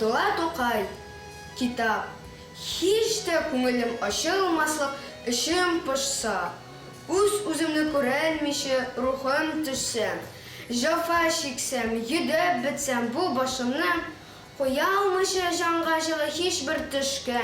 Габдулла Тукай, Китап. Һич тә күңелем ачылмаслык эчем пошса, Үз-үземне күрәлмичә рухым төшсә, Җәфа чиксәм, йөдәп бетсәм бу башымны Куялмыйча җанга җылы һичбер төшкә.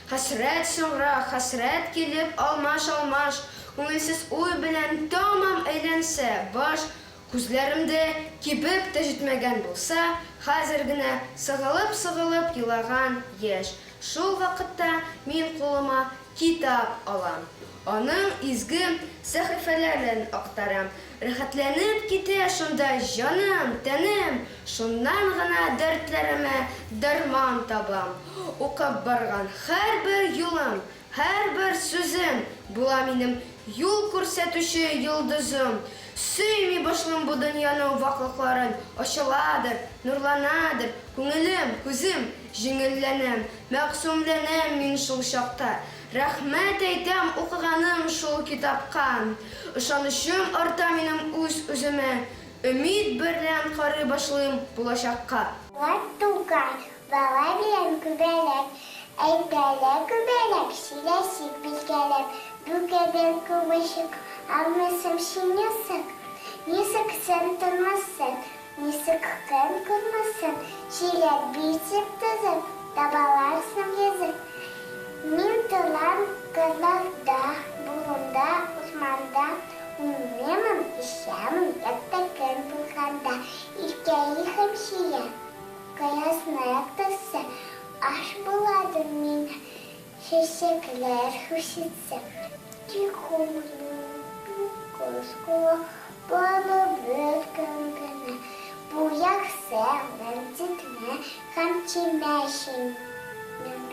Хәсрәт соңра, хәсрәт килеп алмаш-алмаш Күңелсез уй белән тәмам әйләнсә баш, Күзләрем дә кибеп тә җитмәгән булса, Хәзер генә сыгылып-сыгылып елаган яшь. Шул вакытта мин кулыма китап алам. Аның изге сәхифәләрен актарам. Рәхәтләнеп китә шунда җаным, тәнем, Шуннан гына дәртләремә дәрман табам. Укып барган һәрбер юлым, Һәрбер сүзем була минем юл күрсәтүче йолдызым. Сөйми башлыйм бу дөньяның ваклыкларын, Ачыладыр, нурланадыр күңелем, күзем, Җиңелләнәм, мәгъсүмләнәм мин шул чакта. Рәхмәт әйтәм укыганым шул китапка. Ышанычым арта минем үз-үземә, Өмид берлән карый башлыйм булачакка. Ват Тукай, бала белән күбәләк, Әйтәләр күбәләк, сөйләшик бергәләп, Бу кадәр күп ачык, алмасам син ясак, Ничек син тормассың, ничек көн күрмәссең, Сөйләп бирсәк төзеп, табаларсың ризык. Мин торам кырларда, болында, урманда, Уйныймын, эчәмен, якты көн булганда. Иркәли һәм чия, кояшны яктыртса, Аш буладыр миңа, чәчәкләр хуш итсә. Тик күңелем бик кыска, бары бер көн генә. Бу якса, рәнҗетмә һәм тимә син миңа.